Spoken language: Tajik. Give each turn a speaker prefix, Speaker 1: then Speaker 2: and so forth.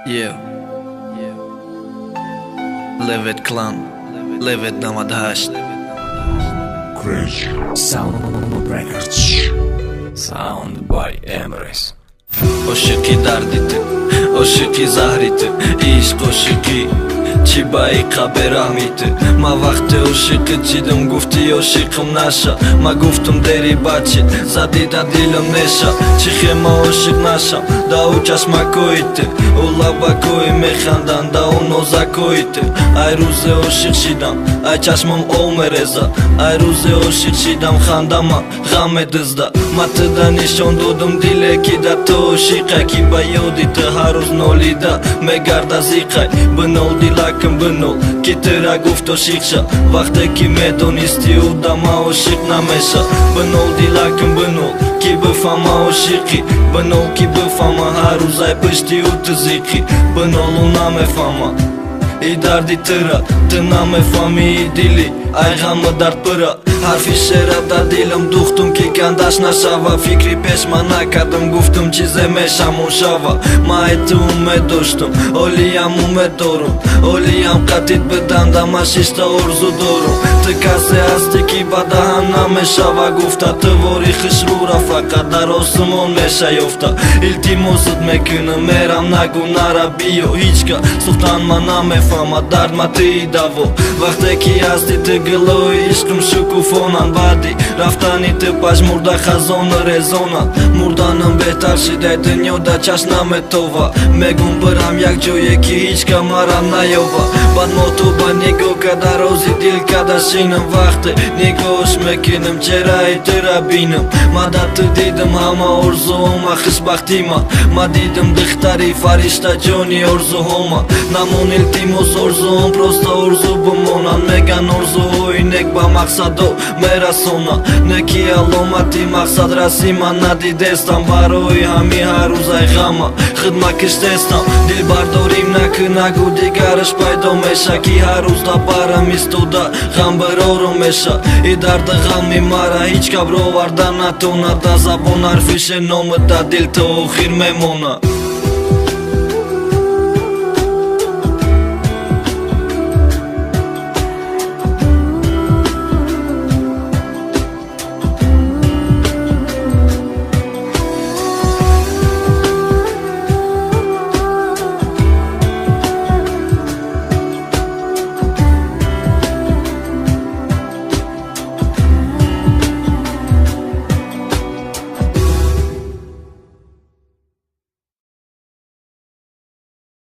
Speaker 1: Yeah. Levet Clan. Levet 98.
Speaker 2: Crazy.
Speaker 3: Sound Records.
Speaker 4: Sound by Emrys.
Speaker 1: Ошиқи дарди ту, ошиқи заҳри ту, ишқ ошиқӣ чӣ ба иқа бераҳми ту. Ма вақте ошиқи чидам, гуфтӣ ошиқам наша. Ма гуфтам дери бачид, задӣ да дилам неша. Чӣ хел ма ошиқ нашам, да ӯ чашмакои ту, ӯ лабакои механданд, да ӯ нозакои ту. Ай рӯзе ошиқ шидам, ай чашмам ов мереза. Ай рӯзе ошиқ шидам, хандама ғам медизда. Ма туда нишон додам диле, ки да ту ошиқай, ки ба ёди ту ҳар рӯз нолида мегарда зиқай. Бинол, дилакам, бинол, ки тура гуфт ошиқ ша, вақте ки медонисти, ӯ да ма ошиқ намеша. Бинол, дилакам, бинол, ки бифама ошиқӣ. Бинол, ки бифама ҳар рӯз ай пишти ӯ ту зиқӣ. Бинол, ӯ намефама и дарди тура, ту намефаҳмӣ и дили ай ғаму дард пура. Ҳарфи шера дар дилам духтум, ки кандаш нашава. Фикри пеш ма накардам, гуфтум, чизе мешамон шава. Ма ай ту умед доштум, олиям умед дорум. Олиям қатит биданда, ма шишта орзу дорум. Ту касе ҳастӣ, ки ба даҳан намешава гуфта. Ту вори хушрӯра фақат дар осмон меша ёфта. Илтимосат мекунам, мерам, нагу, нара, биё. Ҳичка сухтан ма намефаҳма, дард ма тии даво. Вақте ки ҳастӣ ту, гулои ишқим шукуфонанд. Баъди рафтани ту пажмурда хазону резонанд. Мурданам беҳтар шидай, дунё да чашм наметова. Мегум, бирам як ҷое, ки ҳичка мара наёва. Баъд мо ту ба нигоҳ када, рози дил када шинам. Вақте нигоҳш мекунам, чеҳраи тура бинам. Ма да ту дидам ҳама орзуҳома, хушбахтима. Ма дидам духтари фаришта, ҷони орзуҳома. Намон, илтимос, орзуҳом просто орзу бимонанд. Меган, орзуҳои нек ба мақсадо мерасона. Неки аломати мақсад расима надидестам. Барои ҳамин ҳар рӯзай ғама хидма киштестам. Дилбардорим накӣ, нагу, дигараш пайдо меша, ки ҳар рӯз да барам истода ғам бирорум меша. И дарди ғами мара ҳеҷ ка бироварда натонад. Да забон ҳарфи шер номи да дил то охир мемонад.